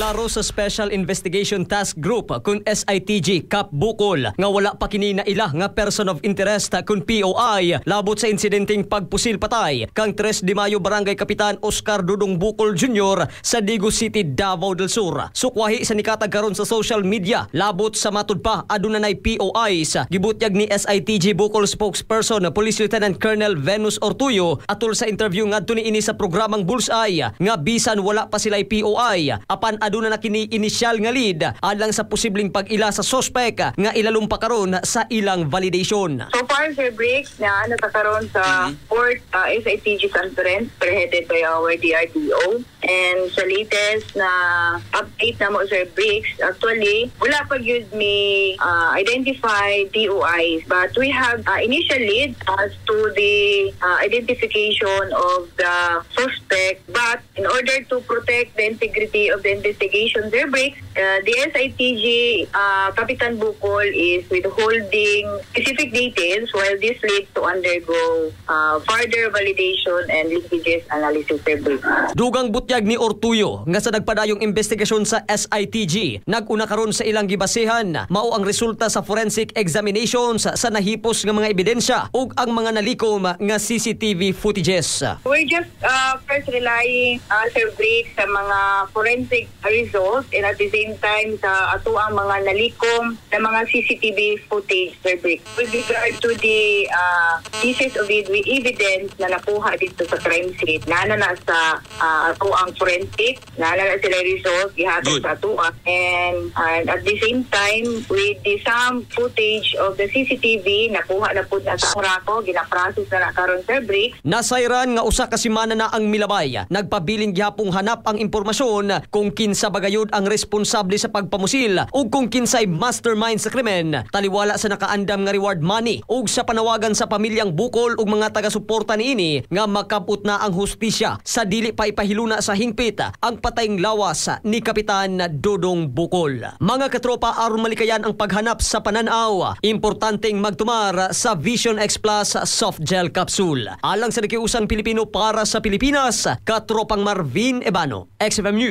Giklaro sa Special Investigation Task Group kun SITG Cap Bukol nga wala pa kini na ila nga person of interest kun POI labot sa insidenteng pagpusil patay kang 3 de Mayo Barangay Kapitan Oscar Dudong Bukol Jr. sa Digos City, Davao del Sur. Sukwahi sa nikatag karon sa social media labot sa matud pa aduna nay POIs, gibutyag ni SITG Bukol spokesperson Police Lieutenant Colonel Venus Ortuyo atol sa interview ngadto niini sa programang Bullseye nga bisan wala pa sila POI, apan aduna na kini inisyal nga lead alang sa posibleng pag-ila sa suspect nga ilalom pa karon sa ilang validation. So far, Sir Briggs, na ano ta karon sa fourth SITG conference spearheaded by our DRDO. And sa latest na update na mo, Sir Briggs, actually, wala pa gyud mi identify POIs. But we have initial lead as to the identification of the suspect. But in order to protect the integrity of the investigation, Sir Briggs, the SITG Kapitan Bukol is withholding specific details while this leads to undergo further validation and linkages analysis, Sir Briggs. Dugang butyag ni Ortuyo nga sa nagpadayong investigasyon sa SITG, nag-una karon sa ilang gibasehan mao ang resulta sa forensic examinations sa nahipos nga mga ebidensya ug ang mga nalikom nga CCTV footages. We're just first relying, Sir Briggs, sa mga forensic results and at the same time sa ato ang mga nalikom na mga CCTV footage, Sir Briggs. With regard to the pieces of evidence na nakuha dito sa crime scene, nana na sa ato ang forensic, nana na sila results, gihatag Good. Sa ato. And at the same time, with the some footage of the CCTV, nakuha na po na sa Rako, gina-process na na karon, Sir Briggs. Nasayran nga 1 ka semana na ang milabay. Nagpabiling gihapong hanap ang impormasyon kung kinsa bagayod ang responsable sa pagpamusil ug kung kinsay mastermind sa krimen. Taliwala sa nakaandam nga reward money ug sa panawagan sa pamilyang Bukol ug mga taga-suporta niini nga makabot na ang hustisya sa dili pa ipahiluna sa hingpit ang patayng lawas ni Kapitan Dudong Bukol. Mga katropa, aron malikayan ang paghanap sa pananaw, importanteng magtumar sa Vision X Plus Soft Gel Capsule. Alang sa Nakiusang Pilipino para sa Pilipinas, Katropang Marvin Ebano, XFM News.